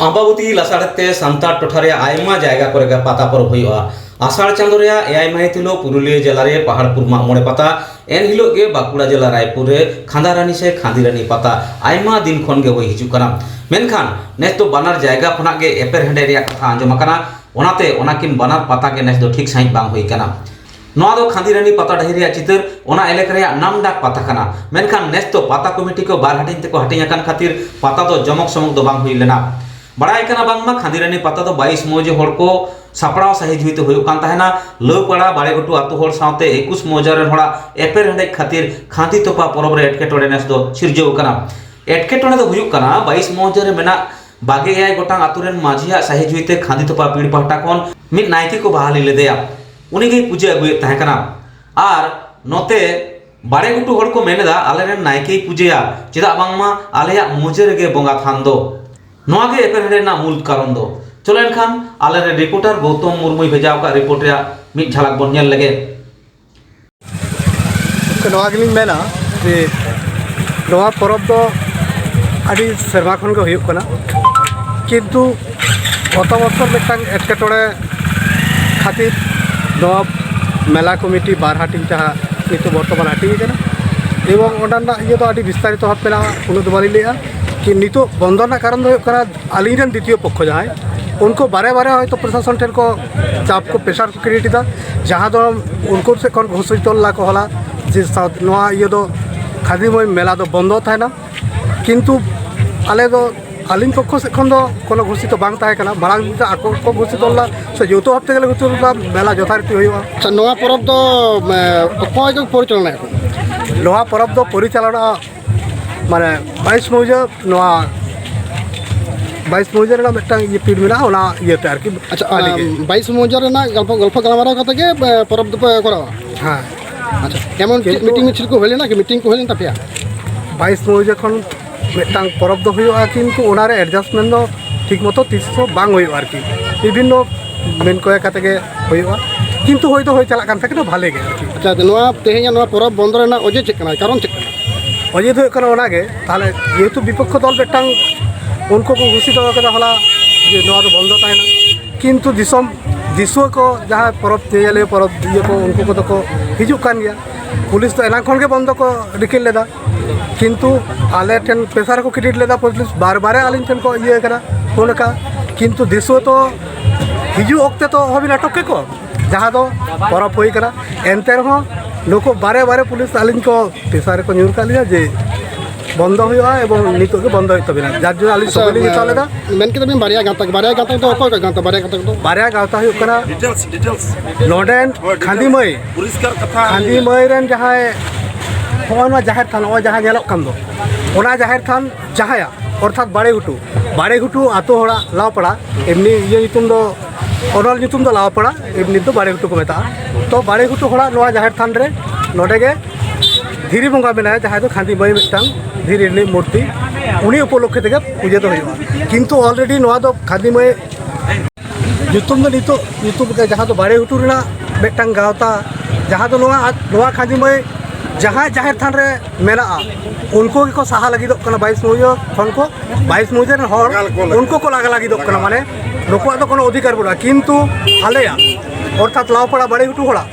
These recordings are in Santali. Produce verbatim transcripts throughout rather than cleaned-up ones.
ᱟᱢᱵᱟᱵᱚᱛᱤ ᱞᱟᱥᱟᱲᱦᱮᱫ ᱛᱮ ᱥᱟᱱᱛᱟᱲ ᱴᱚᱴᱷᱟ ᱨᱮᱭᱟᱜ ᱟᱭᱢᱟ ᱡᱟᱭᱜᱟ ᱠᱚᱨᱮ ᱜᱮ ᱯᱟᱛᱟ ᱯᱚᱨᱚᱵᱽ ᱦᱩᱭᱩᱜᱼᱟ᱾ ᱟᱥᱟᱲ ᱪᱟᱸᱫᱳ ᱨᱮᱭᱟᱜ ᱮᱭᱟᱭ ᱢᱟᱹᱦᱤᱛ ᱦᱤᱞᱳᱜ ᱯᱩᱨᱩᱞᱤᱭᱟᱹ ᱡᱮᱞᱟ ᱨᱮ ᱯᱟᱦᱟᱲᱯᱩᱨ ᱢᱟᱜ ᱢᱚᱬᱮ ᱯᱟᱛᱟ, ᱮᱱ ᱦᱤᱞᱳᱜ ᱜᱮ ᱵᱟᱸᱠᱩᱲᱟ ᱡᱮᱞᱟ ᱨᱟᱭᱯᱩᱨ ᱨᱮ ᱠᱷᱟᱸᱫᱟᱨᱟᱱᱤ ᱥᱮ ᱠᱷᱟᱸᱫᱤᱨᱟᱱᱤ ᱯᱟᱛᱟ ᱟᱭᱢᱟ ᱫᱤᱱ ᱠᱷᱚᱱ ᱜᱮ ᱦᱩᱭ ᱦᱤᱡᱩᱜ ᱠᱟᱱᱟ᱾ ᱢᱮᱱᱠᱷᱟᱱ ᱱᱮᱥ ᱫᱚ ᱵᱟᱱᱟᱨ ᱡᱟᱭᱜᱟ ᱠᱷᱚᱱᱟᱜ ᱜᱮ ᱮᱯᱮᱨ ᱦᱮᱸᱰᱮᱡ ᱨᱮᱭᱟᱜ ᱠᱟᱛᱷᱟ ᱟᱸᱡᱚᱢ ᱟᱠᱟᱱᱟ᱾ ᱚᱱᱟᱛᱮ ᱚᱱᱟᱠᱤᱱ ᱵᱟᱱᱟᱨ ᱯᱟᱛᱟ ᱜᱮ ᱱᱮᱥ ᱫᱚ ᱴᱷᱤᱠ ᱥᱟᱺᱦᱤᱡ ᱵᱟᱝ ᱦᱩᱭ ᱟᱠᱟᱱᱟ᱾ ᱱᱚᱣᱟ ᱫᱚ ᱠᱷᱟᱸᱫᱤᱨᱟᱱᱤ ᱯᱟᱛᱟ ᱰᱟᱹᱦᱤ ᱨᱮᱭᱟᱜ ᱪᱤᱛᱟᱹᱨ, ᱚᱱᱟ ᱮᱞᱟᱠᱟ ᱨᱮᱭᱟᱜ ᱱᱟᱢᱰᱟᱠ ᱯᱟᱛᱟ ᱠᱟᱱᱟ᱾ ᱢᱮᱱᱠᱷᱟᱱ ᱱᱮᱥ ᱫᱚ ᱯᱟᱛᱟ ᱠᱚᱢᱤᱴᱤ ᱠᱚ ᱵᱟᱨ ᱦᱟᱹᱴᱤᱧ ᱛᱮᱠᱚ ᱦᱟᱹᱴᱤᱧ ᱟᱠᱟᱱ ᱠᱷᱟᱹᱛᱤᱨ ᱯᱟᱛᱟ ᱫᱚ ᱡᱚᱢᱚᱠ ᱥᱚᱢᱚᱠ ᱫᱚ ᱵᱟᱝ ᱦᱩᱭ ᱞᱮᱱᱟ᱾ ᱵᱟᱲᱟᱭ ᱠᱟᱱᱟ ᱵᱟᱝᱢᱟ ᱠᱷᱟᱸᱫᱤᱨᱟᱱᱤ ᱯᱟᱛᱟ ᱫᱚ ᱵᱟᱭᱤᱥ ᱢᱚᱣᱡᱟ ᱦᱚᱲ ᱠᱚ ᱥᱟᱯᱲᱟᱣ ᱥᱟᱹᱦᱤ ᱡᱩᱦᱤᱛᱮ ᱦᱩᱭᱩᱜ ᱠᱟᱱ ᱛᱟᱦᱮᱱᱟ᱾ ᱞᱟᱹᱣᱯᱟᱲᱟ ᱵᱟᱲᱮᱜᱷᱩᱴᱩ ᱟᱹᱛᱩ ᱦᱚᱲ ᱥᱟᱶᱛᱮ ᱮᱠᱩᱥ ᱢᱚᱣᱡᱟ ᱨᱮᱱ ᱦᱚᱲᱟᱜ ᱮᱯᱮᱨ ᱦᱮᱸᱰᱮᱡ ᱠᱷᱟᱹᱛᱤᱨ ᱠᱷᱟᱸᱫᱤ ᱛᱚᱯᱟ ᱯᱚᱨᱚᱵᱽ ᱨᱮ ᱮᱴᱠᱮᱴᱚᱬᱮ ᱱᱮᱥ ᱫᱚ ᱥᱤᱨᱡᱟᱹᱣ ᱟᱠᱟᱱᱟ᱾ ᱮᱴᱠᱮᱴᱚᱬᱮ ᱫᱚ ᱦᱩᱭᱩᱜ ᱠᱟᱱᱟ, ᱵᱟᱭᱤᱥ ᱢᱚᱣᱡᱟ ᱨᱮ ᱢᱮᱱᱟᱜ ᱵᱟᱜᱮ ᱮᱭᱟᱭ ᱜᱚᱴᱟᱝ ᱟᱹᱛᱩ ᱨᱮᱱ ᱢᱟᱹᱡᱷᱤᱭᱟᱜ ᱥᱟᱹᱦᱤ ᱡᱩᱦᱤᱛᱮ ᱠᱷᱟᱸᱫᱤ ᱛᱚᱯᱟ ᱯᱤᱲ ᱯᱟᱦᱴᱟ ᱠᱷᱚᱱ ᱢᱤᱫ ᱱᱟᱭᱠᱮ ᱠᱚ ᱵᱟᱦᱟᱞᱤ ᱞᱮᱫᱮᱭᱟ᱾ ᱩᱱᱤ ᱜᱮᱭ ᱯᱩᱡᱟᱹ ᱟᱹᱜᱩᱭᱮᱫ ᱛᱟᱦᱮᱸ ᱠᱟᱱᱟ᱾ ᱟᱨ ᱱᱚᱛᱮ ᱵᱟᱲᱮᱜᱷᱩᱴᱩ ᱦᱚᱲ ᱠᱚ ᱢᱮᱱ ᱮᱫᱟ, ᱟᱞᱮᱨᱮᱱ ᱱᱟᱭᱠᱮᱭ ᱯᱩᱡᱟᱹᱭᱟ, ᱪᱮᱫᱟᱜ ᱵᱟᱝᱢᱟ ᱟᱞᱮᱭᱟᱜ ᱢᱩᱡᱟᱹ ᱨᱮᱜᱮ ᱵᱚᱸᱜᱟ ᱛᱷᱟᱱ ᱫᱚ᱾ ᱱᱚᱣᱟ ᱜᱮ ᱮᱯᱮᱨ ᱦᱮᱸᱰᱮᱡ ᱨᱮᱱᱟᱜ ᱢᱩᱞ ᱠᱟᱨᱚᱱ ᱫᱚ᱾ ᱪᱚᱞᱚ ᱮᱱᱠᱷᱟᱱ ᱟᱞᱮᱨᱮᱱ ᱨᱤᱯᱳᱨᱴᱟᱨ ᱜᱳᱣᱛᱚᱢ ᱢᱩᱨᱢᱩᱭ ᱵᱷᱮᱡᱟ ᱟᱠᱟᱫ ᱨᱤᱯᱳᱨᱴ ᱨᱮᱭᱟᱜ ᱢᱤᱫ ᱡᱷᱟᱞᱟᱠ ᱵᱚᱱ ᱧᱮᱞ ᱞᱮᱜᱮ᱾ ᱱᱚᱣᱟ ᱜᱮᱞᱤᱧ ᱢᱮᱱᱟ ᱡᱮ ᱱᱚᱣᱟ ᱯᱚᱨᱚᱵᱽ ᱫᱚ ᱟᱹᱰᱤ ᱥᱮᱨᱢᱟ ᱠᱷᱚᱱ ᱜᱮ ᱦᱩᱭᱩᱜ ᱠᱟᱱᱟ, ᱠᱤᱱᱛᱩ ᱜᱚᱛᱚ ᱵᱚᱪᱷᱚᱨ ᱢᱤᱫᱴᱟᱝ ᱮᱴᱠᱮᱴᱚᱬᱮ ᱠᱷᱟᱹᱛᱤᱨ ᱱᱚᱣᱟ ᱢᱮᱞᱟ ᱠᱚᱢᱤᱴᱤ ᱵᱟᱨ ᱦᱟᱹᱴᱤᱧ ᱛᱮ ᱦᱟᱸᱜ ᱱᱤᱛᱚᱜ ᱵᱚᱨᱛᱚᱢᱟᱱ ᱦᱟᱹᱴᱤᱧ ᱠᱟᱱᱟ᱾ ᱮᱵᱚᱝ ᱚᱸᱰᱮᱱᱟᱜ ᱤᱭᱟᱹ ᱫᱚ ᱟᱹᱰᱤ ᱵᱤᱥᱛᱟᱨᱤᱛᱚ ᱵᱷᱟᱵᱽ ᱢᱮᱱᱟᱜᱼᱟ, ᱩᱱᱟᱹᱜ ᱫᱚ ᱵᱟᱹᱞᱤᱧ ᱞᱟᱹᱭᱟ᱾ ᱠᱤ ᱱᱤᱛᱚᱜ ᱵᱚᱱᱫᱚ ᱨᱮᱱᱟᱜ ᱠᱟᱨᱚᱱ ᱫᱚ ᱦᱩᱭᱩᱜ ᱠᱟᱱᱟ, ᱟᱹᱞᱤᱧ ᱨᱮᱱ ᱫᱤᱛᱤᱭᱚ ᱯᱚᱠᱠᱷᱚ ᱡᱟᱦᱟᱸᱭ, ᱩᱱᱠᱩ ᱵᱟᱨᱮ ᱵᱟᱨᱮ ᱦᱚᱭᱛᱳ ᱯᱨᱚᱥᱟᱥᱚᱱ ᱴᱷᱮᱱ ᱠᱚ ᱪᱟᱯ ᱠᱚ, ᱯᱨᱮᱥᱟᱨ ᱠᱚ ᱠᱨᱤᱭᱮᱴ ᱮᱫᱟ, ᱡᱟᱦᱟᱸ ᱫᱚ ᱩᱱᱠᱩ ᱥᱮᱫ ᱠᱷᱚᱱ ᱜᱷᱩᱥ ᱦᱚᱪᱚ ᱞᱮᱫᱟ ᱠᱚ ᱦᱚᱞᱟ, ᱡᱮ ᱥᱟᱶ-, ᱱᱚᱣᱟ ᱤᱭᱟᱹ ᱫᱚ ᱠᱷᱟᱫᱤᱢᱚᱭ ᱢᱮᱞᱟ ᱫᱚ ᱵᱚᱱᱫᱚ ᱛᱟᱦᱮᱱᱟ᱾ ᱠᱤᱱᱛᱩ ᱟᱞᱮ ᱫᱚ, ᱟᱹᱞᱤᱧ ᱯᱚᱠᱠᱷᱚ ᱥᱮᱫ ᱠᱷᱚᱱ ᱫᱚ ᱠᱳᱱᱳ ᱜᱷᱩᱥᱤᱛᱚ ᱵᱟᱝ ᱛᱟᱦᱮᱸ ᱠᱟᱱᱟ᱾ ᱢᱟᱲᱟᱝ ᱫᱤᱱ ᱛᱮ ᱟᱠᱚ ᱠᱚ ᱜᱷᱩᱥᱤᱛᱚ ᱞᱮᱫᱟ, ᱥᱮ ᱡᱚᱛᱚ ᱦᱚᱲ ᱛᱮᱜᱮ ᱞᱮ ᱜᱷᱩᱥᱤᱛᱚ ᱞᱮᱫᱟ, ᱢᱮᱞᱟ ᱡᱚᱛᱷᱟᱨᱤᱛᱤ ᱦᱩᱭᱩᱜᱼᱟ᱾ ᱟᱪᱪᱷᱟ, ᱱᱚᱣᱟ ᱯᱚᱨᱚᱵᱽ ᱫᱚ, ᱮ, ᱚᱠᱚᱭ ᱠᱚ ᱯᱚᱨᱤᱪᱟᱞᱚᱱᱟᱭᱟ? ᱱᱚᱣᱟ ᱯᱚᱨᱚᱵᱽ ᱫᱚ ᱯᱚᱨᱤᱪᱟᱞᱚᱱᱟ ᱢᱟᱱᱮ ᱵᱟᱭᱤᱥ ᱢᱚᱣᱡᱟ, ᱱᱚᱣᱟ ᱵᱟᱭᱤᱥ ᱢᱚᱣᱡᱟ ᱨᱮᱱᱟᱜ ᱢᱤᱫᱴᱟᱝ ᱤᱭᱟᱹ ᱯᱤᱲ ᱢᱮᱱᱟᱜᱼᱟ, ᱚᱱᱟ ᱤᱭᱟᱹᱛᱮ ᱟᱨᱠᱤ᱾ ᱟᱪᱪᱷᱟ, ᱟᱹᱰᱤ ᱚᱱᱟ ᱜᱮ᱾ ᱵᱟᱭᱤᱥ ᱢᱚᱣᱡᱟ ᱨᱮᱱᱟᱜ ᱜᱚᱞᱯᱚ, ᱜᱚᱞᱯᱚ ᱜᱟᱞᱢᱟᱨᱟᱣ ᱠᱟᱛᱮ ᱜᱮ, ᱮ, ᱯᱚᱨᱚᱵᱽ ᱫᱚᱯᱮ ᱠᱚᱨᱟᱣᱟ? ᱦᱮᱸ᱾ ᱟᱪᱪᱷᱟ, ᱮᱢᱚᱱ ᱪᱮᱫ ᱠᱤᱱᱛᱩ ᱢᱤᱴᱤᱝ ᱢᱤᱪᱷᱤᱞ ᱠᱚ ᱦᱩᱭ ᱞᱮᱱᱟ ᱠᱤ? ᱢᱤᱴᱤᱝ ᱠᱚ ᱦᱩᱭ ᱞᱮᱱ ᱛᱟᱯᱮᱭᱟ? ᱵᱟᱭᱤᱥ ᱢᱚᱣᱡᱟ ᱠᱷᱚᱱ ᱢᱤᱫᱴᱟᱝ ᱯᱚᱨᱚᱵᱽ ᱫᱚ ᱦᱩᱭᱩᱜᱼᱟ, ᱠᱤᱱᱛᱩ ᱚᱱᱟᱨᱮ ᱮᱰᱡᱟᱥᱴᱢᱮᱱᱴ ᱫᱚ ᱴᱷᱤᱠ ᱢᱚᱛᱚ ᱛᱤᱥ ᱦᱚᱸ ᱵᱟᱝ ᱦᱩᱭᱩᱜᱼᱟ ᱟᱨᱠᱤ᱾ ᱵᱤᱵᱷᱤᱱᱱᱚ ᱢᱮᱱ ᱠᱚᱭᱟ ᱠᱟᱛᱮ ᱜᱮ ᱦᱩᱭᱩᱜᱼᱟ, ᱠᱤᱱᱛᱩ ᱦᱩᱭ ᱫᱚ ᱦᱩᱭ ᱪᱟᱞᱟᱜ ᱠᱟᱱ ᱛᱟᱠᱤᱱᱟ ᱵᱷᱟᱞᱮ ᱜᱮ ᱟᱨᱠᱤ᱾ ᱟᱪᱪᱷᱟ, ᱱᱚᱣᱟ ᱛᱮᱦᱮᱧᱟᱜ ᱱᱚᱣᱟ ᱯᱚᱨᱚᱵᱽ ᱵᱚᱱᱫᱚ ᱨᱮᱱᱟᱜ ᱚᱡᱮ ᱪᱮᱫ ᱠᱟᱱᱟ, ᱠᱟᱨᱚᱱ ᱪᱮᱫ ᱠᱟᱱᱟ? ᱚᱡᱮ ᱫᱚ ᱦᱩᱭᱩᱜ ᱠᱟᱱᱟ ᱚᱱᱟᱜᱮ, ᱛᱟᱦᱚᱞᱮ ᱡᱮᱦᱮᱛᱩ ᱵᱤᱯᱚᱠᱠᱷᱚ ᱫᱚᱞ ᱢᱤᱫᱴᱟᱝ ᱩᱱᱠᱩ ᱠᱚ ᱜᱷᱳᱥᱤᱛ ᱠᱟᱫᱟ ᱦᱚᱞᱟ ᱡᱮ ᱱᱚᱣᱟ ᱫᱚ ᱵᱚᱱᱫᱚ ᱛᱟᱦᱮᱱᱟ᱾ ᱠᱤᱱᱛᱩ ᱫᱤᱥᱚᱢ ᱫᱤᱥᱩᱣᱟᱹ ᱠᱚ, ᱡᱟᱦᱟᱸᱭ ᱯᱚᱨᱚᱵᱽ ᱧᱮᱧᱮᱞᱤᱭᱟᱹ, ᱯᱚᱨᱚᱵᱽ ᱤᱭᱟᱹ ᱠᱚ, ᱩᱱᱠᱩ ᱠᱚᱫᱚ ᱠᱚ ᱦᱤᱡᱩᱜ ᱠᱟᱱ ᱜᱮᱭᱟ᱾ ᱯᱩᱞᱤᱥ ᱫᱚ ᱮᱱᱟᱝ ᱠᱷᱚᱱ ᱜᱮ ᱵᱚᱱᱫᱚ ᱠᱚ ᱨᱤᱠᱤᱲ ᱞᱮᱫᱟ, ᱠᱤᱱᱛᱩ ᱟᱞᱮ ᱴᱷᱮᱱ ᱯᱨᱮᱥᱟᱨ ᱠᱚ ᱠᱨᱤᱭᱮᱴ ᱞᱮᱫᱟ, ᱯᱩᱞᱤᱥ ᱵᱟᱨ ᱵᱟᱨᱮ ᱟᱹᱞᱤᱧ ᱴᱷᱮᱱ ᱠᱚ ᱤᱭᱟᱹ ᱠᱟᱱᱟ, ᱯᱷᱳᱱ ᱟᱠᱟᱫ᱾ ᱠᱤᱱᱛᱩ ᱫᱤᱥᱩᱣᱟᱹ ᱛᱚ ᱦᱤᱡᱩᱜ ᱚᱠᱛᱮ ᱛᱚ ᱚᱦᱚᱵᱤᱱ ᱟᱴᱚᱠ ᱠᱮᱠᱚ, ᱡᱟᱦᱟᱸ ᱫᱚ ᱯᱚᱨᱚᱵᱽ ᱦᱩᱭ ᱠᱟᱱᱟ᱾ ᱮᱱᱛᱮ ᱨᱮᱦᱚᱸ ᱱᱩᱠᱩ ᱵᱟᱨᱮ ᱵᱟᱨᱮ ᱯᱩᱞᱤᱥ ᱟᱹᱞᱤᱧ ᱠᱚ ᱯᱨᱮᱥᱟᱨ ᱨᱮᱠᱚ ᱧᱩᱨ ᱠᱟᱜ ᱞᱤᱧᱟ ᱡᱮ ᱵᱚᱱᱫᱚ ᱦᱩᱭᱩᱜᱼᱟ ᱮᱵᱚᱝ ᱱᱤᱛᱚᱜ ᱜᱮ ᱵᱚᱱᱫᱚ ᱦᱩᱭᱩᱜ ᱛᱟᱵᱤᱱᱟ, ᱡᱟᱨ ᱡᱚᱱᱱᱚ ᱟᱹᱞᱤᱧ ᱟᱪᱪᱷᱟ, ᱥᱚᱢᱚᱭ ᱞᱤᱧ ᱦᱟᱛᱟᱣ ᱞᱮᱫᱟ᱾ ᱢᱮᱱ ᱠᱮᱫᱟ ᱵᱤᱱ ᱵᱟᱨᱭᱟ ᱜᱟᱶᱛᱟ, ᱵᱟᱨᱭᱟ ᱜᱟᱶᱛᱟ ᱫᱚ ᱚᱠᱚᱭ ᱚᱠᱚᱭ ᱜᱟᱶᱛᱟ, ᱵᱟᱨᱭᱟ ᱜᱟᱶᱛᱟ ᱫᱚ? ᱵᱟᱨᱭᱟ ᱜᱟᱶᱛᱟ ᱦᱩᱭᱩᱜ ᱠᱟᱱᱟ ᱰᱤᱴᱮᱞᱥ, ᱰᱤᱴᱮᱞᱥ᱾ ᱱᱚᱰᱮᱱ ᱦᱳᱭ, ᱰᱤᱴᱮᱞᱥ᱾ ᱠᱷᱟᱸᱫᱤ ᱢᱟᱹᱭ, ᱯᱚᱨᱤᱥᱠᱟᱨ ᱠᱟᱛᱷᱟ ᱠᱷᱟᱸᱫᱤ ᱞᱟᱹᱭ ᱢᱟᱹᱭ ᱨᱮᱱ ᱡᱟᱦᱟᱸᱭ ᱱᱚᱜᱼᱚᱭ ᱱᱚᱣᱟ ᱡᱟᱦᱮᱨ ᱛᱷᱟᱱ, ᱱᱚᱜᱼᱚᱭ ᱡᱟᱦᱟᱸ ᱧᱮᱞᱚᱜ ᱠᱟᱱ ᱫᱚ, ᱚᱱᱟ ᱡᱟᱦᱮᱨ ᱛᱷᱟᱱ ᱡᱟᱦᱟᱸᱭᱟᱜ, ᱚᱨᱛᱷᱟᱛ ᱵᱟᱲᱮ ᱜᱷᱩᱴᱩ, ᱵᱟᱲᱮ ᱜᱷᱩᱴᱩ ᱟᱛᱳ ᱦᱚᱲᱟᱜ ᱞᱟᱣᱯᱟᱲᱟ, ᱮᱢᱱᱤ ᱤᱭᱟᱹ ᱧᱩᱛᱩᱢ ᱫᱚ, ᱚᱱᱚᱞ ᱧᱩᱛᱩᱢ ᱫᱚ ᱞᱟᱣᱯᱟᱲᱟ, ᱮᱢᱱᱤ ᱫᱚ ᱵᱟᱲᱮ ᱜᱷᱩᱴᱩ ᱠᱚ ᱢᱮᱛᱟᱜᱼᱟ᱾ ᱛᱚ ᱵᱟᱲᱮ ᱜᱷᱩᱴᱩ ᱦᱚᱲᱟᱜ ᱱᱚᱣᱟ ᱡᱟᱦᱮᱨ ᱛᱷᱟᱱ ᱨᱮ ᱱᱚᱰᱮ ᱜᱮ ᱫᱷᱤᱨᱤ ᱵᱚᱸᱜᱟ ᱢᱮᱱᱟᱭᱟ, ᱡᱟᱦᱟᱸᱭ ᱫᱚ ᱠᱷᱟᱸᱫᱤ ᱢᱟᱹᱭ ᱢᱤᱫᱴᱟᱝ ᱫᱷᱤᱨᱤ ᱨᱤᱱᱤᱡ ᱢᱩᱨᱛᱤ, ᱩᱱᱤ ᱩᱯᱚᱞᱚᱠᱠᱷᱮ ᱛᱮᱜᱮ ᱯᱩᱡᱟᱹ ᱫᱚ ᱦᱩᱭᱩᱜᱼᱟ᱾ ᱠᱤᱱᱛᱩ already ᱱᱚᱣᱟ ᱫᱚ ᱠᱷᱟᱸᱫᱤ ᱢᱟᱹᱭ ᱧᱩᱛᱩᱢ ᱫᱚ ᱱᱤᱛᱚᱜ ᱧᱩᱛᱩᱢ ᱜᱮ, ᱡᱟᱦᱟᱸ ᱫᱚ ᱵᱟᱲᱮ ᱜᱷᱩᱴᱩ ᱨᱮᱱᱟᱜ ᱢᱤᱫᱴᱟᱝ ᱜᱟᱶᱛᱟ, ᱡᱟᱦᱟᱸ ᱫᱚ ᱱᱚᱣᱟ, ᱱᱚᱣᱟ ᱠᱷᱟᱸᱫᱤ ᱢᱟᱹᱭ ᱡᱟᱦᱟᱸᱭ ᱡᱟᱦᱮᱨ ᱛᱷᱟᱱ ᱨᱮ ᱢᱮᱱᱟᱜᱼᱟ, ᱩᱱᱠᱩ ᱜᱮᱠᱚ ᱥᱟᱦᱟ ᱞᱟᱹᱜᱤᱫᱚᱜ ᱠᱟᱱᱟ᱾ ᱵᱟᱭᱤᱥ ᱢᱩᱦᱡᱟᱹ ᱠᱷᱚᱱ ᱠᱚ, ᱵᱟᱭᱤᱥ ᱢᱩᱦᱡᱟᱹ ᱨᱮᱱ ᱦᱚᱲ ᱞᱟᱜᱟ ᱠᱚ ᱞᱟᱜᱟ᱾ ᱩᱱᱠᱩ ᱠᱚ ᱞᱟᱜᱟ ᱞᱟᱹᱜᱤᱫᱚᱜ ᱠᱟᱱᱟ, ᱢᱟᱱᱮ ᱱᱩᱠᱩᱣᱟᱜ ᱫᱚ ᱠᱳᱱᱳ ᱚᱫᱷᱤᱠᱟᱨ ᱵᱟᱹᱱᱩᱜᱼᱟ᱾ ᱠᱤᱱᱛᱩ ᱟᱞᱮᱭᱟᱜ, ᱚᱨᱛᱷᱟᱛ ᱞᱟᱣᱯᱟᱲᱟ ᱵᱟᱲᱮ ᱜᱷᱩᱴᱩ ᱦᱚᱲᱟᱜ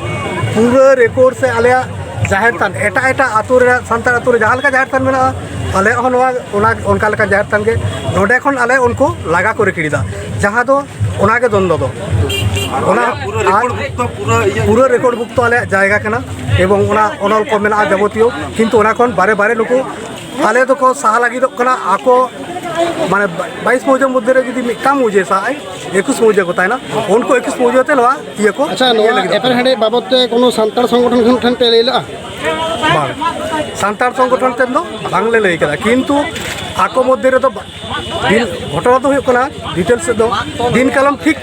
ᱯᱩᱨᱟᱹ ᱨᱮᱠᱚᱨᱰ ᱥᱮ ᱟᱞᱮᱭᱟᱜ ᱡᱟᱦᱮᱨ ᱛᱷᱟᱱ, ᱮᱴᱟᱜ ᱮᱴᱟᱜ ᱟᱛᱳ ᱨᱮᱱᱟᱜ ᱥᱟᱱᱛᱟᱲ ᱟᱛᱳ ᱨᱮ ᱡᱟᱦᱟᱸ ᱞᱮᱠᱟ ᱡᱟᱦᱮᱨ ᱛᱷᱟᱱ ᱢᱮᱱᱟᱜᱼᱟ, ᱟᱞᱮᱭᱟᱜ ᱦᱚᱸ ᱱᱚᱣᱟ ᱚᱱᱟ ᱚᱱᱠᱟ ᱞᱮᱠᱟ ᱡᱟᱦᱮᱨ ᱛᱷᱟᱱ ᱜᱮ᱾ ᱱᱚᱰᱮ ᱠᱷᱚᱱ ᱟᱞᱮ ᱩᱱᱠᱩ ᱞᱟᱜᱟ ᱠᱚ ᱨᱤᱠᱤᱲ ᱮᱫᱟ, ᱡᱟᱦᱟᱸ ᱫᱚ ᱚᱱᱟ ᱜᱮ ᱫᱚᱱᱫᱚ ᱫᱚ᱾ ᱚᱱᱟ ᱟᱞᱮᱭᱟᱜ ᱯᱩᱨᱟᱹ ᱟᱨ ᱨᱮᱠᱚᱨᱰ ᱵᱷᱩᱠᱛᱚ ᱯᱩᱨᱟᱹ ᱤᱭᱟᱹ ᱯᱩᱨᱟᱹ ᱨᱮᱠᱚᱨᱰ ᱵᱷᱩᱠᱛᱚ ᱟᱞᱮᱭᱟᱜ ᱡᱟᱭᱜᱟ ᱠᱟᱱᱟ ᱮᱵᱚᱝ ᱚᱱᱟ ᱚᱱᱚᱞ ᱠᱚ ᱢᱮᱱᱟᱜᱼᱟ ᱡᱟᱵᱚᱛᱤᱭᱚ, ᱠᱤᱱᱛᱩ ᱚᱱᱟ ᱠᱷᱚᱱ ᱵᱟᱨᱮ ᱵᱟᱨᱮ ᱱᱩᱠᱩ ᱟᱞᱮ ᱫᱚᱠᱚ ᱥᱟᱦᱟ ᱞᱟᱹᱜᱤᱫᱚᱜ ᱠᱟᱱᱟ᱾ ᱟᱠᱚ ᱢᱟᱱᱮ ᱵᱟᱭᱤᱥ ᱢᱩᱦᱡᱟᱹ ᱢᱚᱫᱽᱫᱷᱮ ᱨᱮ ᱡᱩᱫᱤ ᱢᱤᱫᱴᱟᱝ ᱢᱩᱦᱡᱟᱹ ᱥᱟᱦᱟᱜᱼᱟᱭ, ᱮᱠᱩᱥ ᱢᱩᱦᱡᱟᱹ ᱠᱚ ᱛᱟᱦᱮᱱᱟ, ᱩᱱᱠᱩ ᱮᱠᱩᱥ ᱢᱩᱦᱡᱟᱹ ᱛᱮ ᱱᱚᱣᱟ ᱤᱭᱟᱹ ᱠᱚ ᱟᱪᱪᱷᱟ, ᱤᱭᱟᱹ ᱱᱚᱣᱟ ᱞᱟᱹᱜᱤᱫᱚᱜ ᱠᱟᱱᱟ᱾ ᱮᱯᱮᱨᱦᱮᱸᱰᱮᱡ ᱵᱟᱵᱚᱫ ᱛᱮ ᱠᱳᱱᱳ ᱥᱟᱱᱛᱟᱲ ᱥᱚᱝᱜᱚᱴᱷᱚᱱ ᱠᱷᱚᱱ ᱴᱷᱮᱱ ᱯᱮ ᱞᱟᱹᱭ ᱞᱮᱜᱼᱟ? ᱵᱟᱝ, ᱥᱟᱱᱛᱟᱲ ᱥᱚᱝᱜᱚᱴᱷᱚᱱ ᱴᱷᱮᱱ ᱫᱚ ᱵᱟᱝᱞᱮ ᱞᱟᱹᱭ ᱠᱟᱫᱟ, ᱠᱤᱱᱛᱩ ᱟᱠᱚ ᱢᱚᱫᱽᱫᱷᱮ ᱨᱮᱫᱚ ᱵᱟ-, ᱫᱤᱱ ᱜᱷᱚᱴᱚᱱᱟ ᱫᱚ ᱦᱩᱭᱩᱜ ᱠᱟᱱᱟ, ᱰᱤᱴᱮᱞᱥ ᱥᱮᱫ ᱫᱚ ᱫᱤᱱ ᱠᱟᱞᱚᱢ ᱴᱷᱤᱠ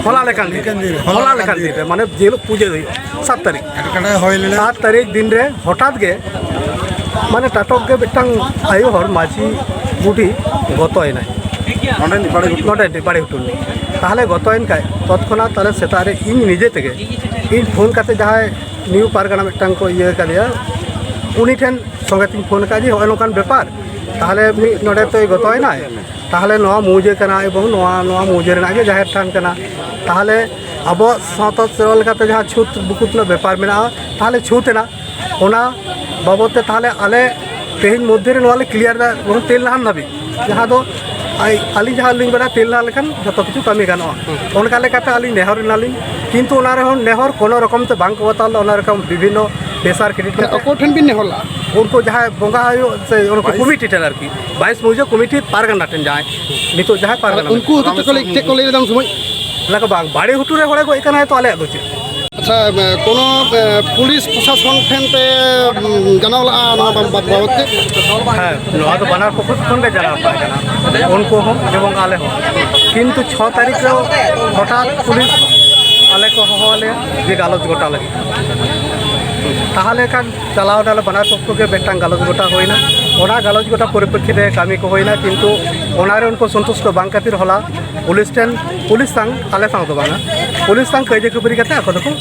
ᱦᱚᱞᱟ ᱞᱮᱠᱟᱱ ᱫᱤᱱ ᱨᱮ, ᱦᱚᱞᱟ ᱞᱮᱠᱟᱱ ᱫᱤᱱ ᱨᱮ, ᱢᱟᱱᱮ ᱡᱮ ᱦᱤᱞᱳᱜ ᱯᱩᱡᱟᱹ ᱦᱩᱭᱩᱜᱼᱟ, ᱥᱟᱛ ᱛᱟᱹᱨᱤᱠᱷ, ᱮᱴᱠᱮᱴᱚᱬᱮ ᱦᱩᱭ ᱞᱮᱱᱟ᱾ ᱥᱟᱛ ᱛᱟᱹᱨᱤᱠᱷ ᱫᱤᱱ ᱨᱮ ᱦᱚᱴᱟᱛ ᱜᱮ ᱢᱟᱱᱮ ᱴᱟᱴᱚᱠ ᱜᱮ ᱢᱤᱫᱴᱟᱝ ᱟᱭᱳ ᱦᱚᱲ ᱢᱟᱹᱡᱷᱤ ᱵᱩᱰᱷᱤ ᱜᱚᱛᱚᱭᱮᱱᱟᱭ᱾ ᱱᱚᱰᱮ ᱵᱟᱲᱮ ᱜᱷᱩᱴᱩ᱾ ᱱᱚᱰᱮ ᱵᱟᱲᱮ ᱜᱷᱩᱴᱩ ᱨᱤᱱᱤᱡ᱾ ᱛᱟᱦᱚᱞᱮ ᱜᱚᱛᱚᱭᱮᱱ ᱠᱷᱟᱡ ᱛᱚᱛᱠᱷᱚᱱᱟᱛ ᱛᱟᱦᱚᱞᱮ ᱥᱮᱛᱟᱜ ᱨᱮ ᱤᱧ ᱱᱤᱡᱮ ᱛᱮᱜᱮ ᱤᱧ ᱯᱷᱳᱱ ᱠᱟᱛᱮ ᱡᱟᱦᱟᱸᱭ ᱱᱤᱭᱩ ᱯᱟᱨᱜᱟᱱᱟ ᱢᱤᱫᱴᱟᱝ ᱠᱚ ᱤᱭᱟᱹ ᱠᱟᱫᱮᱭᱟ, ᱩᱱᱤ ᱴᱷᱮᱱ ᱥᱚᱸᱜᱮ ᱛᱤᱧ ᱯᱷᱳᱱ ᱟᱠᱟᱫ ᱡᱮ ᱦᱚᱸᱜᱼᱚᱭ ᱱᱚᱝᱠᱟᱱ ᱵᱮᱯᱟᱨ, ᱛᱟᱦᱚᱞᱮ ᱢᱤᱫ ᱱᱚᱰᱮ ᱛᱚᱭ ᱜᱚᱛᱚᱭᱮᱱᱟᱭ, ᱛᱟᱦᱚᱞᱮ ᱱᱚᱣᱟ ᱢᱩᱡᱟᱹ ᱠᱟᱱᱟ ᱮᱵᱚᱝ ᱱᱚᱣᱟ, ᱱᱚᱣᱟ ᱢᱩᱡᱟᱹ ᱨᱮᱱᱟᱜ ᱜᱮ ᱡᱟᱦᱮᱨ ᱛᱷᱟᱱ ᱠᱟᱱᱟ᱾ ᱛᱟᱦᱚᱞᱮ ᱟᱵᱚᱣᱟᱜ ᱥᱟᱶᱛᱟ ᱥᱮᱨᱣᱟ ᱞᱮᱠᱟᱛᱮ ᱡᱟᱦᱟᱸ ᱪᱷᱩᱛ ᱵᱩᱠᱩᱛ ᱨᱮᱱᱟᱜ ᱵᱮᱯᱟᱨ ᱢᱮᱱᱟᱜᱼᱟ, ᱛᱟᱦᱚᱞᱮ ᱪᱷᱩᱛ ᱮᱱᱟ, ᱚᱱᱟ ᱵᱟᱵᱚᱫ ᱛᱮ ᱛᱟᱦᱚᱞᱮ ᱟᱞᱮ ᱛᱮᱦᱮᱧ ᱢᱚᱫᱽᱫᱷᱮ ᱨᱮ ᱱᱚᱣᱟ ᱞᱮ ᱠᱞᱤᱭᱟᱨ ᱮᱫᱟ, ᱵᱚᱨᱚᱝ ᱛᱮᱞ ᱞᱟᱦᱟᱱ ᱫᱷᱟᱹᱵᱤᱡ, ᱡᱟᱦᱟᱸ ᱫᱚ ᱟᱭ-, ᱟᱹᱞᱤᱧ ᱡᱟᱦᱟᱸ ᱞᱤᱧ ᱵᱟᱲᱟᱭᱟ, ᱛᱮᱞ ᱞᱟᱦᱟ ᱞᱮᱠᱷᱟᱱ ᱡᱚᱛᱚ ᱠᱤᱪᱷᱩ ᱠᱟᱹᱢᱤ ᱜᱟᱱᱚᱜᱼᱟ᱾ ᱚᱱᱠᱟ ᱞᱮᱠᱟᱛᱮ ᱟᱹᱞᱤᱧ ᱱᱮᱦᱚᱨ ᱮᱱᱟᱞᱤᱧ, ᱠᱤᱱᱛᱩ ᱚᱱᱟ ᱨᱮᱦᱚᱸ ᱱᱮᱦᱚᱨ ᱠᱳᱱᱳ ᱨᱚᱠᱚᱢ ᱛᱮ ᱵᱟᱝ ᱠᱚ ᱵᱟᱛᱟᱣ ᱞᱮᱫᱟ, ᱚᱱᱟ ᱨᱚᱠᱚᱢ ᱵᱤᱵᱷᱤᱱᱱᱚ ᱯᱮᱥᱟᱨ ᱠᱨᱮᱰᱤᱴ ᱢᱟᱱᱮ ᱠᱟᱛᱮ᱾ ᱚᱠᱚᱭ ᱴᱷᱮᱱ ᱵᱤᱱ ᱱᱮᱦᱚᱨ ᱞᱟᱜᱼᱟ? ᱩᱱᱠᱩ ᱡᱟᱦᱟᱸᱭ ᱵᱚᱸᱜᱟ ᱦᱩᱭᱩᱜ ᱥᱮ ᱩᱱᱠᱩ ᱠᱚᱢᱤᱴᱤ ᱴᱷᱮᱱ ᱟᱨᱠᱤ, ᱵᱟᱭᱤᱥ ᱢᱩᱡᱟᱹ ᱠᱚᱢᱤᱴᱤ ᱯᱟᱨᱜᱟᱱᱟ ᱴᱷᱮᱱ, ᱡᱟᱦᱟᱸᱭ ᱱᱤᱛᱚᱜ ᱡᱟᱦᱟᱸᱭ ᱯᱟᱨᱜᱟᱱᱟ ᱩᱱᱠᱩ ᱦᱚᱛᱮ ᱪᱮᱫ ᱠᱚ ᱞᱟᱹᱭ, ᱪᱮᱫ ᱠᱚ ᱞᱟᱹᱭ ᱞᱮᱫᱟ ᱩᱱ ᱥᱚᱢᱚᱭ? ᱞᱟᱹᱭ ᱠᱚ ᱵᱟᱝ, ᱵᱟᱲᱮ ᱦᱩᱴᱩ ᱨᱮ ᱦᱚᱲᱮ ᱜᱚᱡ ᱠᱟᱱᱟ, ᱛᱚ ᱟᱞᱮᱭᱟᱜ ᱫᱚ ᱪᱮᱫ? ᱟᱪᱪᱷᱟ, ᱮ, ᱠᱳᱱᱳ, ᱮ, ᱯᱩᱞᱤᱥ ᱯᱨᱚᱥᱟᱥᱚᱱ ᱴᱷᱮᱱ ᱯᱮ, ᱩᱢ, ᱡᱟᱱᱟᱣ ᱞᱟᱜᱼᱟ ᱱᱚᱣᱟ ᱵᱟ-, ᱵᱟ-, ᱵᱟᱵᱚᱛ ᱛᱮ? ᱦᱮᱸ, ᱱᱚᱣᱟ ᱫᱚ ᱵᱟᱱᱟᱨ ᱯᱚᱠᱠᱷᱚ ᱠᱷᱚᱱ ᱜᱮ ᱡᱟᱱᱟᱣ ᱛᱟᱦᱮᱸ ᱠᱟᱱᱟ, ᱩᱱᱠᱩ ᱦᱚᱸ ᱮᱵᱚᱝ ᱟᱞᱮ ᱦᱚᱸ᱾ ᱠᱤᱱᱛᱩ ᱪᱷᱚ ᱛᱟᱹᱨᱤᱠᱷ ᱨᱮ ᱦᱚᱴᱟᱛ ᱯᱩᱞᱤᱥ ᱟᱞᱮ ᱠᱚ ᱦᱚᱦᱚ ᱟᱞᱮᱭᱟ ᱡᱮ ᱜᱟᱞᱚᱪ ᱜᱚᱴᱟ ᱞᱟᱹᱜᱤᱫ᱾ ᱛᱟᱦᱚᱞᱮ ᱠᱷᱟᱱ ᱪᱟᱞᱟᱣ ᱮᱱᱟᱞᱮ, ᱵᱟᱱᱟᱨ ᱯᱚᱠᱠᱷᱚ ᱜᱮ ᱢᱤᱫᱴᱟᱝ ᱜᱟᱞᱚᱪ ᱜᱚᱴᱟ ᱦᱩᱭᱱᱟ᱾ ᱚᱱᱟ ᱜᱟᱞᱚᱪ ᱜᱚᱴᱟ ᱯᱚᱨᱤᱯᱨᱮᱠᱠᱷᱤᱛ ᱨᱮ ᱠᱟᱹᱢᱤ ᱠᱚ ᱦᱩᱭᱱᱟ, ᱠᱤᱱᱛᱩ ᱚᱱᱟᱨᱮ ᱩᱱᱠᱩ ᱥᱚᱱᱛᱩᱥᱴᱚ ᱵᱟᱝ ᱠᱷᱟᱹᱛᱤᱨ ᱦᱚᱞᱟ ᱯᱩᱞᱤᱥ ᱴᱷᱮᱱ, ᱯᱩᱞᱤᱥ ᱥᱟᱝ, ᱟᱞᱮ ᱥᱟᱶ ᱫᱚ ᱵᱟᱝᱟ, ᱯᱩᱞᱤᱥ ᱥᱟᱝ ᱠᱟᱹᱭᱡᱟᱹ ᱠᱷᱟᱹᱯᱟᱹᱨᱤ ᱠᱟᱛᱮ ᱟᱠᱚ ᱫᱚᱠᱚ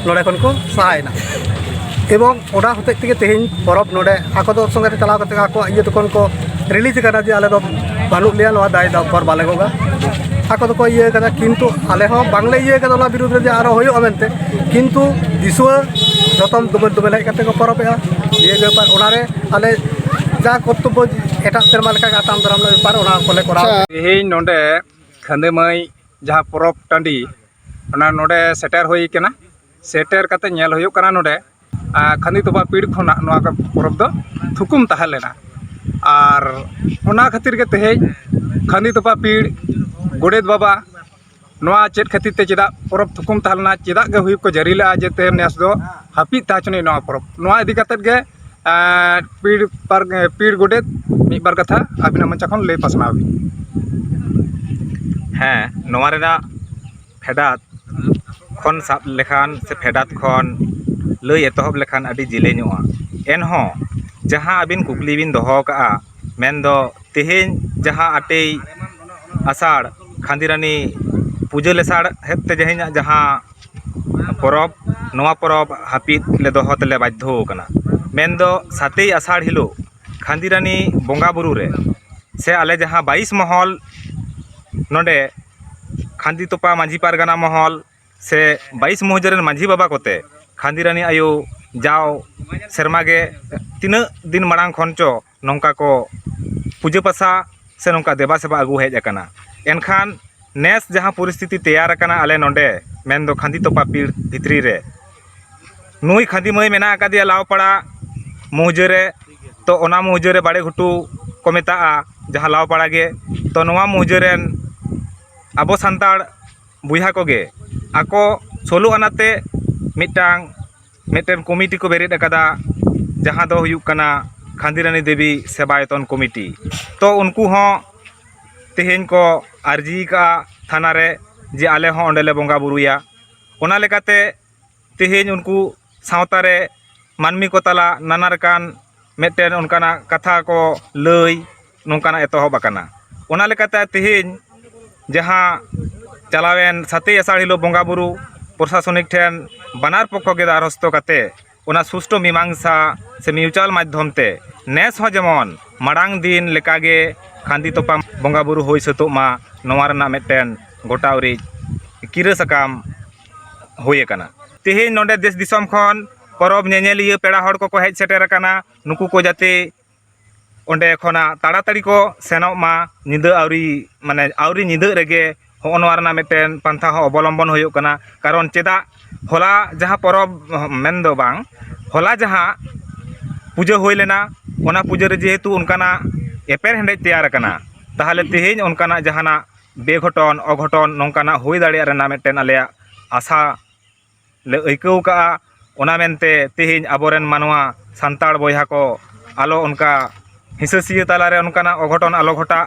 ᱱᱚᱰᱮ ᱠᱷᱚᱱ ᱠᱚ ᱥᱟᱦᱟᱭᱮᱱᱟ᱾ ᱮᱵᱚᱝ ᱚᱱᱟ ᱦᱚᱛᱮᱡ ᱛᱮᱜᱮ ᱛᱮᱦᱮᱧ ᱯᱚᱨᱚᱵᱽ ᱱᱚᱰᱮ ᱟᱠᱚ ᱫᱚ ᱥᱚᱸᱜᱮ ᱛᱮ ᱪᱟᱞᱟᱣ ᱠᱟᱛᱮ ᱟᱠᱚᱣᱟᱜ ᱤᱭᱟᱹ ᱛᱚᱠᱷᱚᱱ ᱠᱚ ᱨᱤᱞᱤᱡᱽ ᱟᱠᱟᱫᱟ ᱡᱮ ᱟᱞᱮ ᱫᱚ ᱵᱟᱹᱱᱩᱜ ᱞᱮᱭᱟ, ᱱᱚᱣᱟ ᱫᱟᱭ ᱫᱟᱵᱷᱚᱨ ᱵᱟᱞᱮ ᱜᱚᱜᱟ᱾ ᱟᱠᱚ ᱫᱚᱠᱚ ᱤᱭᱟᱹ ᱠᱟᱫᱟ, ᱠᱤᱱᱛᱩ ᱟᱞᱮ ᱦᱚᱸ ᱵᱟᱝᱞᱮ ᱤᱭᱟᱹ ᱠᱟᱫᱟ ᱚᱱᱟ ᱵᱤᱨᱩᱫᱽ ᱨᱮ ᱡᱮ ᱟᱨᱦᱚᱸ ᱦᱩᱭᱩᱜᱼᱟ ᱢᱮᱱᱛᱮ, ᱠᱤᱱᱛᱩ ᱫᱤᱥᱩᱣᱟᱹ ᱡᱚᱛᱚᱢ ᱫᱩᱢᱮᱞ ᱫᱩᱢᱮᱞ ᱦᱮᱡ ᱠᱟᱛᱮ ᱠᱚ ᱯᱚᱨᱚᱵᱮᱜᱼᱟ᱾ ᱱᱤᱭᱟᱹ ᱜᱮ ᱵᱮᱯᱟᱨ, ᱚᱱᱟᱨᱮ ᱟᱞᱮ ᱡᱟ ᱠᱚᱨᱛᱚᱵᱵᱚ ᱮᱴᱟᱜ ᱥᱮᱨᱢᱟ ᱞᱮᱠᱟ ᱜᱮ ᱟᱛᱟᱝ ᱫᱟᱨᱟᱢ ᱨᱮᱱᱟᱜ ᱵᱮᱯᱟᱨ, ᱚᱱᱟ ᱠᱚᱞᱮ ᱠᱚᱨᱟᱣ᱾ ᱟᱪᱪᱷᱟ᱾ ᱛᱮᱦᱮᱧ ᱱᱚᱰᱮ ᱠᱷᱟᱹᱱᱫᱟᱹᱢᱟᱹᱭ ᱡᱟᱦᱟᱸ ᱯᱚᱨᱚᱵᱽ ᱴᱟᱺᱰᱤ, ᱚᱱᱟ ᱱᱚᱰᱮ ᱥᱮᱴᱮᱨ ᱦᱩᱭ ᱠᱟᱱᱟ᱾ ᱥᱮᱴᱮᱨ ᱠᱟᱛᱮ ᱧᱮᱞ ᱦᱩᱭᱩᱜ ᱠᱟᱱᱟ ᱱᱚᱰᱮ, ᱟᱸ, ᱠᱷᱟᱹᱱᱫᱤ ᱛᱚᱯᱟ ᱯᱤᱲ ᱠᱷᱚᱱᱟᱜ ᱱᱚᱣᱟ ᱠᱚ ᱯᱚᱨᱚᱵᱽ ᱫᱚ ᱛᱷᱩᱠᱩᱢ ᱛᱟᱦᱮᱸ ᱞᱮᱱᱟ᱾ ᱟᱨ ᱚᱱᱟ ᱠᱷᱟᱹᱛᱤᱨ ᱜᱮ ᱛᱮᱦᱮᱧ ᱠᱷᱟᱹᱱᱫᱤ ᱛᱚᱯᱟ ᱯᱤᱲ ᱜᱚᱰᱮᱛ ᱵᱟᱵᱟ ᱱᱚᱣᱟ ᱪᱮᱫ ᱠᱷᱟᱹᱛᱤᱨ ᱛᱮ, ᱪᱮᱫᱟᱜ ᱯᱚᱨᱚᱵᱽ ᱛᱷᱩᱠᱩᱢ ᱛᱟᱦᱮᱸ ᱞᱮᱱᱟ, ᱪᱮᱫᱟᱜ ᱜᱮ ᱦᱩᱭᱩᱜ ᱠᱚ ᱡᱟᱹᱨᱤ ᱞᱮᱜᱼᱟ ᱡᱮ ᱛᱮᱦᱮᱧ ᱱᱮᱥ ᱫᱚ ᱦᱟᱹᱯᱤᱫ ᱛᱟᱦᱮᱸ ᱦᱚᱪᱚᱱᱤᱡ ᱱᱚᱣᱟ ᱯᱚᱨᱚᱵᱽ, ᱱᱚᱣᱟ ᱤᱫᱤ ᱠᱟᱛᱮᱫ ᱜᱮ, ᱮᱸ, ᱯᱤᱲ ᱯᱟᱨ-, ᱯᱤᱲ ᱜᱚᱰᱮᱛ ᱢᱤᱫ ᱵᱟᱨ ᱠᱟᱛᱷᱟ ᱟᱹᱵᱤᱱᱟᱜ ᱢᱚᱪᱟ ᱠᱷᱚᱱ ᱞᱟᱹᱭ ᱯᱟᱥᱱᱟᱣ ᱵᱤᱱ᱾ ᱦᱮᱸ, ᱱᱚᱣᱟ ᱨᱮᱱᱟᱜ ᱯᱷᱮᱰᱟᱛ ᱠᱷᱚᱱ ᱥᱟᱵ ᱞᱮᱠᱷᱟᱱ ᱥᱮ ᱯᱷᱮᱰᱟᱛ ᱠᱷᱚᱱ ᱞᱟᱹᱭ ᱮᱛᱚᱦᱚᱵ ᱞᱮᱠᱷᱟᱱ ᱟᱹᱰᱤ ᱡᱮᱞᱮᱧᱚᱜᱼᱟ᱾ ᱮᱱᱦᱚᱸ ᱡᱟᱦᱟᱸ ᱟᱹᱵᱤᱱ ᱠᱩᱠᱞᱤ ᱵᱤᱱ ᱫᱚᱦᱚ ᱟᱠᱟᱫᱼᱟ, ᱢᱮᱱᱫᱚ ᱛᱮᱦᱮᱧ ᱡᱟᱦᱟᱸ ᱟᱴᱮᱭ ᱟᱥᱟᱲ ᱠᱷᱟᱸᱫᱤᱨᱟᱱᱤ ᱯᱩᱡᱟᱹ ᱞᱮᱥᱟᱲᱦᱮᱫ ᱛᱮ ᱛᱮᱦᱮᱧᱟᱜ ᱡᱟᱦᱟᱸ ᱯᱚᱨᱚᱵᱽ, ᱱᱚᱣᱟ ᱯᱚᱨᱚᱵᱽ ᱦᱟᱹᱯᱤᱫ ᱞᱮ ᱫᱚᱦᱚ ᱛᱮᱞᱮ ᱵᱟᱫᱽᱫᱷᱚ ᱟᱠᱟᱱᱟ᱾ ᱢᱮᱱᱫᱚ ᱥᱟᱛᱮᱭ ᱟᱥᱟᱲ ᱦᱤᱞᱳᱜ ᱠᱷᱟᱸᱫᱤᱨᱟᱱᱤ ᱵᱚᱸᱜᱟ ᱵᱩᱨᱩ ᱨᱮ ᱥᱮ ᱟᱞᱮ ᱡᱟᱦᱟᱸ ᱵᱟᱭᱤᱥ ᱢᱚᱦᱚᱞ, ᱱᱚᱰᱮ ᱠᱷᱟᱸᱫᱤ ᱛᱚᱯᱟ ᱢᱟᱹᱡᱷᱤ ᱯᱟᱨᱜᱟᱱᱟ ᱢᱚᱦᱚᱞ ᱥᱮ ᱵᱟᱭᱤᱥ ᱢᱩᱦᱡᱟᱹ ᱨᱮᱱ ᱢᱟᱹᱡᱷᱤ ᱵᱟᱵᱟ ᱠᱚᱛᱮ ᱠᱷᱟᱸᱫᱤᱨᱟᱱᱤ ᱟᱭᱳ ᱡᱟᱣ ᱥᱮᱨᱢᱟ ᱜᱮ ᱛᱤᱱᱟᱹᱜ ᱫᱤᱱ ᱢᱟᱲᱟᱝ ᱠᱷᱚᱱ ᱪᱚ ᱱᱚᱝᱠᱟ ᱠᱚ ᱯᱩᱡᱟᱹ ᱯᱟᱥᱟ ᱥᱮ ᱱᱚᱝᱠᱟ ᱫᱮᱵᱟ ᱥᱮᱵᱟ ᱟᱹᱜᱩ ᱦᱮᱡ ᱟᱠᱟᱱᱟ᱾ ᱮᱱᱠᱷᱟᱱ ᱱᱮᱥ ᱡᱟᱦᱟᱸ ᱯᱚᱨᱤᱥᱛᱷᱤᱛᱤ ᱛᱮᱭᱟᱨ ᱟᱠᱟᱱᱟ ᱟᱞᱮ ᱱᱚᱰᱮ, ᱢᱮᱱᱫᱚ ᱠᱷᱟᱸᱫᱤ ᱛᱚᱯᱟ ᱯᱤᱲ ᱵᱷᱤᱛᱨᱤ ᱨᱮ, ᱱᱩᱭ ᱠᱷᱟᱸᱫᱤ ᱢᱟᱹᱭ ᱢᱮᱱᱟᱜ ᱟᱠᱟᱫᱮᱭᱟ ᱞᱟᱣᱯᱟᱲᱟ ᱢᱩᱦᱡᱟᱹ ᱨᱮ᱾ ᱛᱚ ᱚᱱᱟ ᱢᱩᱦᱡᱟᱹ ᱨᱮ ᱵᱟᱲᱮ ᱜᱷᱩᱴᱩ ᱠᱚ ᱢᱮᱛᱟᱜᱼᱟ, ᱡᱟᱦᱟᱸ ᱞᱟᱣᱯᱟᱲᱟ ᱜᱮ᱾ ᱛᱚ ᱱᱚᱣᱟ ᱢᱩᱦᱡᱟᱹ ᱨᱮᱱ ᱟᱵᱚ ᱥᱟᱱᱛᱟᱲ ᱵᱚᱭᱦᱟ ᱠᱚᱜᱮ ᱟᱠᱚ ᱥᱳᱞᱳ ᱟᱱᱟᱛᱮ ᱢᱤᱫᱴᱟᱝ ᱢᱤᱫᱴᱮᱱ ᱠᱚᱢᱤᱴᱤ ᱠᱚ ᱵᱮᱨᱮᱫ ᱟᱠᱟᱫᱟ, ᱡᱟᱦᱟᱸ ᱫᱚ ᱦᱩᱭᱩᱜ ᱠᱟᱱᱟ ᱠᱷᱟᱸᱫᱤᱨᱟᱱᱤ ᱫᱮᱵᱤ ᱥᱮᱵᱟᱭᱚᱛᱚᱱ ᱠᱚᱢᱤᱴᱤ᱾ ᱛᱚ ᱩᱱᱠᱩ ᱦᱚᱸ ᱛᱮᱦᱮᱧ ᱠᱚ ᱟᱨᱡᱤ ᱟᱠᱟᱫᱼᱟ ᱛᱷᱟᱱᱟ ᱨᱮ ᱡᱮ ᱟᱞᱮ ᱦᱚᱸ ᱚᱸᱰᱮ ᱞᱮ ᱵᱚᱸᱜᱟ ᱵᱩᱨᱩᱭᱟ᱾ ᱚᱱᱟ ᱞᱮᱠᱟᱛᱮ ᱛᱮᱦᱮᱧ ᱩᱱᱠᱩ ᱥᱟᱶᱛᱟ ᱨᱮ ᱢᱟᱹᱱᱢᱤ ᱠᱚ ᱛᱟᱞᱟ ᱱᱟᱱᱟ ᱞᱮᱠᱟᱱ ᱢᱤᱫᱴᱮᱱ ᱚᱱᱠᱟᱱᱟᱜ ᱠᱟᱛᱷᱟ ᱠᱚ ᱞᱟᱹᱭ ᱱᱚᱝᱠᱟᱱᱟᱜ ᱮᱛᱚᱦᱚᱵ ᱟᱠᱟᱱᱟ᱾ ᱚᱱᱟ ᱞᱮᱠᱟᱛᱮ ᱛᱮᱦᱮᱧ ᱡᱟᱦᱟᱸ ᱪᱟᱞᱟᱣᱮᱱ ᱥᱟᱛᱮᱭ ᱟᱥᱟᱲ ᱦᱤᱞᱳᱜ ᱵᱚᱸᱜᱟ ᱵᱩᱨᱩ ᱯᱨᱚᱥᱟᱥᱚᱱᱤᱠ ᱴᱷᱮᱱ ᱵᱟᱱᱟᱨ ᱯᱚᱠᱠᱷᱚ ᱜᱮ ᱫᱟᱨᱦᱚᱥᱛᱚ ᱠᱟᱛᱮ ᱚᱱᱟ ᱥᱩᱥᱴᱚ ᱢᱤᱢᱟᱝᱥᱟ ᱥᱮ ᱢᱤᱭᱩᱪᱩᱣᱟᱞ ᱢᱟᱫᱽᱫᱷᱚᱢ ᱛᱮ ᱱᱮᱥ ᱦᱚᱸ ᱡᱮᱢᱚᱱ ᱢᱟᱲᱟᱝ ᱫᱤᱱ ᱞᱮᱠᱟᱜᱮ ᱠᱷᱟᱸᱫᱤ ᱛᱚᱯᱟ ᱵᱚᱸᱜᱟ ᱵᱩᱨᱩ ᱦᱩᱭ ᱥᱟᱹᱛᱚᱜ ᱢᱟ, ᱱᱚᱣᱟ ᱨᱮᱱᱟᱜ ᱢᱤᱫᱴᱮᱱ ᱜᱚᱴᱟ ᱩᱨᱤᱡ ᱠᱤᱨᱟᱹ ᱥᱟᱠᱟᱢ ᱦᱩᱭ ᱟᱠᱟᱱᱟ᱾ ᱛᱮᱦᱮᱧ ᱱᱚᱰᱮ ᱫᱮᱥ ᱫᱤᱥᱚᱢ ᱠᱷᱚᱱ ᱯᱚᱨᱚᱵᱽ ᱧᱮᱧᱮᱞᱤᱭᱟᱹ ᱯᱮᱲᱟ ᱦᱚᱲ ᱠᱚᱠᱚ ᱦᱮᱡ ᱥᱮᱴᱮᱨ ᱟᱠᱟᱱᱟ᱾ ᱱᱩᱠᱩ ᱠᱚ ᱡᱟᱛᱮ ᱚᱸᱰᱮ ᱠᱷᱚᱱᱟᱜ ᱛᱟᱲᱟᱛᱟᱲᱤ ᱠᱚ ᱥᱮᱱᱚᱜ ᱢᱟ, ᱧᱤᱫᱟᱹ ᱟᱹᱣᱨᱤ, ᱢᱟᱱᱮ ᱟᱹᱣᱨᱤ ᱧᱤᱫᱟᱹᱜ ᱨᱮᱜᱮ᱾ ᱦᱚᱸᱜᱼᱚ ᱱᱚᱣᱟ ᱨᱮᱱᱟᱜ ᱢᱤᱫᱴᱮᱱ ᱯᱟᱱᱛᱷᱟ ᱦᱚᱸ ᱚᱵᱚᱞᱚᱢᱵᱚᱱ ᱦᱩᱭᱩᱜ ᱠᱟᱱᱟ᱾ ᱠᱟᱨᱚᱱ ᱪᱮᱫᱟᱜ ᱦᱚᱞᱟ ᱡᱟᱦᱟᱸ ᱯᱚᱨᱚᱵᱽ, ᱢᱮᱱ ᱫᱚ ᱵᱟᱝ, ᱦᱚᱞᱟ ᱡᱟᱦᱟᱸ ᱯᱩᱡᱟᱹ ᱦᱩᱭ ᱞᱮᱱᱟ, ᱚᱱᱟ ᱯᱩᱡᱟᱹ ᱨᱮ ᱡᱮᱦᱮᱛᱩ ᱚᱱᱠᱟᱱᱟᱜ ᱮᱯᱮᱨᱦᱮᱸᱰᱮᱡ ᱛᱮᱭᱟᱨ ᱟᱠᱟᱱᱟ, ᱛᱟᱦᱚᱞᱮ ᱛᱮᱦᱮᱧ ᱚᱱᱠᱟᱱᱟᱜ ᱡᱟᱦᱟᱱᱟᱜ ᱵᱮᱜᱷᱚᱴᱚᱱ ᱚᱜᱷᱚᱴᱚᱱ ᱱᱚᱝᱠᱟᱱᱟᱜ ᱦᱩᱭ ᱫᱟᱲᱮᱭᱟᱜ ᱨᱮᱱᱟᱜ ᱢᱤᱫᱴᱮᱱ ᱟᱞᱮᱭᱟᱜ ᱟᱥᱟ ᱞᱮ ᱟᱹᱭᱠᱟᱹᱣ ᱠᱟᱜᱼᱟ᱾ ᱚᱱᱟ ᱢᱮᱱᱛᱮ ᱛᱮᱦᱮᱧ ᱟᱵᱚᱨᱮᱱ ᱢᱟᱱᱣᱟ ᱥᱟᱱᱛᱟᱲ ᱵᱚᱭᱦᱟ ᱠᱚ ᱟᱞᱚ ᱚᱱᱠᱟ ᱦᱤᱸᱥᱟᱹᱥᱤᱭᱟᱹ ᱛᱟᱞᱟᱨᱮ ᱚᱱᱠᱟᱱᱟᱜ ᱚᱜᱷᱚᱴᱚᱱ ᱟᱞᱚ ᱜᱷᱚᱴᱟᱜ᱾